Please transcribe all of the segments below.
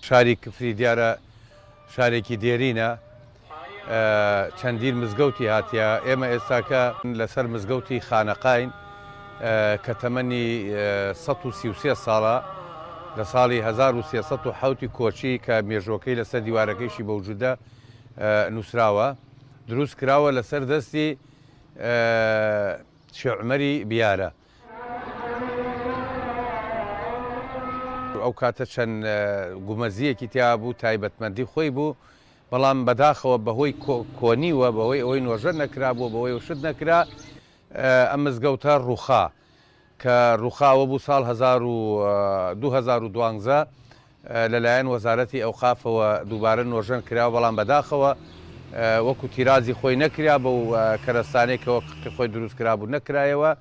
شاری کفری دیارە شارێکی دێرینە چەندین مزگەوتی هاتیە، ئێمە ئێستاکە لەسەر مزگەوتی خانەقاین کە تەمەنی 133 ساڵە لە ساڵی 1307 کۆچی کە مێژوەکەی لەسەر دیوارەکەیشی بەوجودە نووسراوە دروست کراوە لەسەر دەستی شێخ عومەری بیارە. ئەو کاتە چەند گومەزییەکی تیا بوو تایبەتمەندی خۆی بوو، بەڵام بەداخەوە بەهۆی کۆنی و بەهۆی ئەوەی نۆژەن نەکرابوو بەهۆی شت نەکرا ئەم مزگەوتە ڕووخا کە ڕووخا ئەوە بوو ساڵ 2012 لەلایەن وەزارەتی ئەوقافەوە دووبارە نۆژەن کرا، بەڵام بەداخەوە وەکو تیرازی خۆی نەکرا، بەو کەرەستانەی کە وەک خۆی دروست کرابوو نەکرایەوە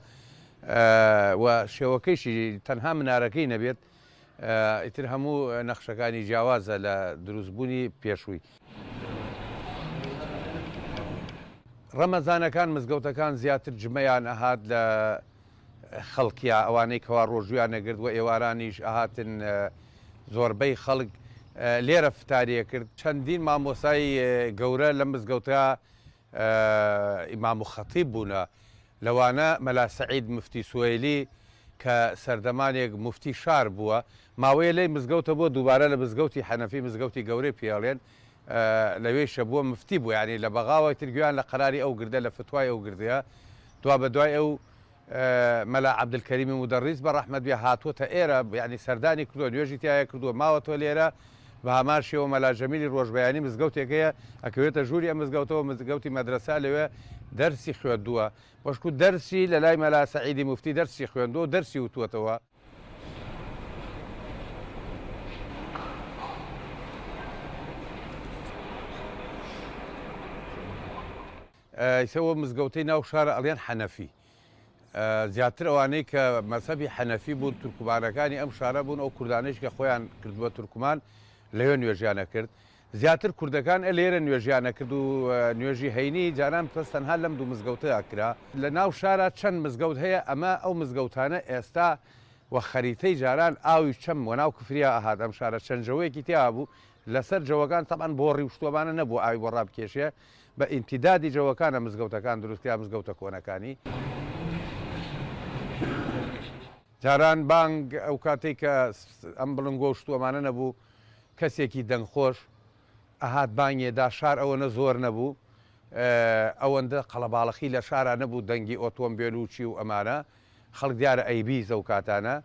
و شێوەکەیشی تەنها منارەکەی نەبێت ئیتر هەموو نەخشەکانی جیاوازە لە دروستبوونی پێشووی. ڕەمەزانەکان مزگەوتەکان زیاتر جمەیان ئەهات لە خەڵکیا ئەوانەی کەوا ڕۆژوویان ئەگرت وە ئێوارانیش ئەهاتن زۆربەی خەڵک لێرە فتاری ئەکرد چەندین مامۆستای گەورە لەم مزگەوتە ئیمام و خەتیب بوونە لەوانە مەلا سەعید مفتی سوەیلی کە سەردەمانێک مفتی شار بووە ماوەیە لەی مزگەوتە بووە دووبارە لە مزگەوتی حەنەفی مزگەوتی گەورەی پێڵێن لەوێیشە بووە مفتی بووە یانی لە بەغاوە ئیتر گوێیان لە قەراری ئەو گردە لە فتوای ئەو گردەیە دوابەدوای ئەو مەلا عەبدولکەریمی مودەڕیس بە ڕەحمەت بێ هاتووەتە ئێرە یانی سەردانی کردووە نوێژی تیایا کردووە ماوەتەوە لێرە بە هەمان شێوە مەلا جەمیلی ڕۆژبەیانی مزگەوتێک هەیە ئەکەوێتە ژووری ئەم مزگەوتەوە مزگەوتی مەدرەسە لەوێ دەرسی خوێندووە بەشکو دەرسی لە لای مەلا سەعیدی موفتی دەرسی خوێندووە و دەرسی وتووەتەوە. ئیسە وە مزگەوتەی ناو شارە ئەڵێن حەنەفی زیاتر ئەوانەی کە مەزهەبی حەنەفی بوون تورکمانەکانی ئەم شارە بوون ئەو کوردانەیش کە خۆیان کردبووە تورکمان لەوێ نوێژیان ئەکرد زیاتر کوردەکان ئە لێرە نوێژیان ئەکرد و نوێژی هەینی جاران بەس تەنها لەم دوو مزگەوتە ئەکرا. لە ناو شارا چەند مزگەوت هەیە ئەمە ئەو مزگەوتانە ئێستا وە خەریتەی جاران ئاوی چەم وە ناو کفریا ئەهات ئەم شارە چەند جەوەیەکی تیا بوو لەسەر جەوەکان تەبعەن بۆڕی و شتوەمانە نەبوو ئاوی بۆ ڕابکێشێ بە ئیمتیدادی جەوەکانە مزگەوتەکان دروست کرا مزگەوتە کۆنەکانی. جاران بانگ ئەو کاتەی کە ئەم بڵنگۆ و شتوەمانە نەبوو کەسێکی دەنگخۆش ئەهات بانگێ دا شار ئەوەنە زۆر نەبوو ئەوەندە قەڵەباڵخی لە شارا نەبوو دەنگی ئۆتۆمبێل و چی و ئەمانە خەڵک دیارە ئەیبیست ئەو کاتانە.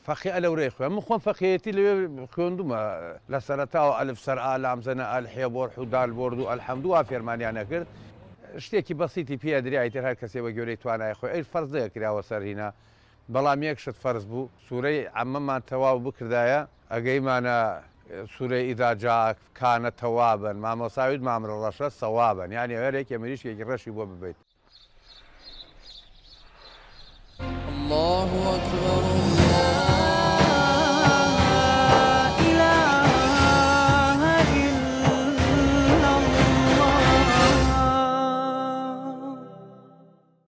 فەقێ ئەلەورەی خوێن من خۆم فەقێیەتی لەوێ خوێندومە لە سەرەتاوە ئەلف سەر ئا لام زەنە ئەل حێ بۆر حو دال بۆر دوو ئەلحەمدو وا فێرمانیان ئەکرد شتێکی بەسیتی پێ ئەدرا ئیتر هەر کەسێ بە گوێرەی توانای خۆی ئەی فەرز نەئەکراوە سەر هینا بەڵام یەک شت فەرز بوو سورەی عەمەمان تەواو بکردایە ئەگەیمانە سورەی اذا جاء کانە تەوابەن مامۆستا ویت مامرە ڕەشە سەوابەن یانی ئەگەر یەکێ مریشکێکی ڕەشی بۆ ببەیت اللە اکبر.